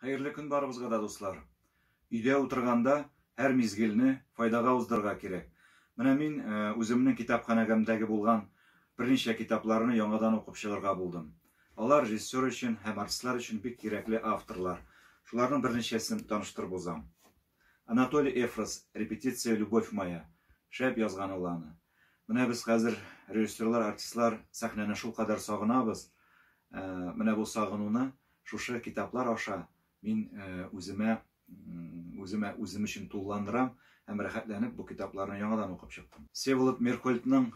Хәерле көн барыбызга да, дуслар. Өйдә утырганда һәр мизгелне файдага уздырырга кирәк. Менә мин үземнең китапханәгәмдәге булган берничә китапларны яңадан укып чыгарга булдым. Алар режиссер өчен һәм артистлар өчен бик кирәкле авторлар. Шуларның берничәсен таныштырып узам. Анатолий Эфрос, Репетиция Любовь моя. Шәп язган ул аны. Менә без хәзер режиссерлар, артистлар сәхнәне шулкадәр сагынабыз. Менә бу сагынуны шушы китаплар аша мин үземә үземә үзем өчен тулыландырам һәм рәхәтләнеп бу китапларны яңадан укып чыктым. Всеволод Мирхольдның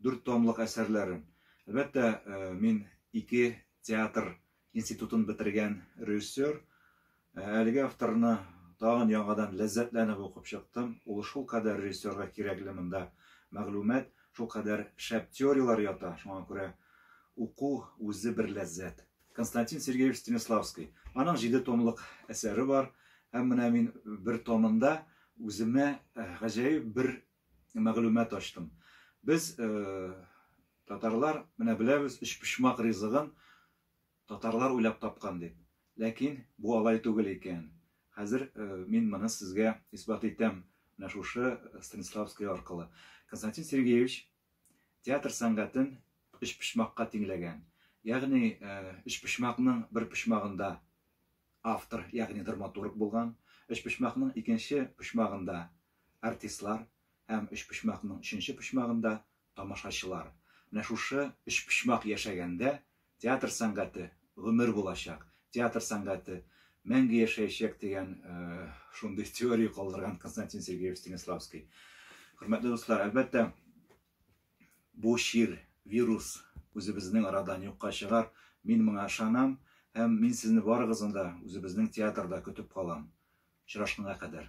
дүрт томлык әсәрләрен. Әлбәттә, мин ике театр институтын бетергән режиссер. Әлеге авторны тагын яңадан ләззәтләнеп укып чыктым. Ул шулкадәр режиссерга кирәкле монда мәгълүмат, шулкадәр шәп теорияләр ята, шуңа күрә уку үзе бер ләззәт. Константин Сергеевич Станиславский. Аның җиде томлык әсәре бар. Һәм менә мин бер томында үземә гаҗәеп бер мәгълүмат ачтым. Без, татарлар, менә беләбез, өчпочмак ризыгын татарлар уйлап тапкан дип. Ләкин бу алай түгел икән. Хәзер мин моны сезгә исбат итәм, менә шушы Станиславский аркылы. Константин Сергеевич театр сәнгатен өчпочмакка тиңләгән. Ягъни өчпочмакның бер почмагында автор, ягъни драматург булган, өчпочмакның икенче почмагында артистлар һәм өчпочмакның өченче почмагында тамашачылар. Менә шушы өчпочмак яшәгәндә театр сәнгате гомер булачак, театр сәнгате мәңге яшәячәк дигән шундый теория калдырган Константин Сергеевич Станиславский. Хөрмәтле дуслар, әлбәттә, бу чир, вирус үзебезнең арадан юкка чыгар. Мин моңа ышанам һәм мин сезне барыгызны да үзебезнең театрда көтеп калам. Очрашканга кадәр.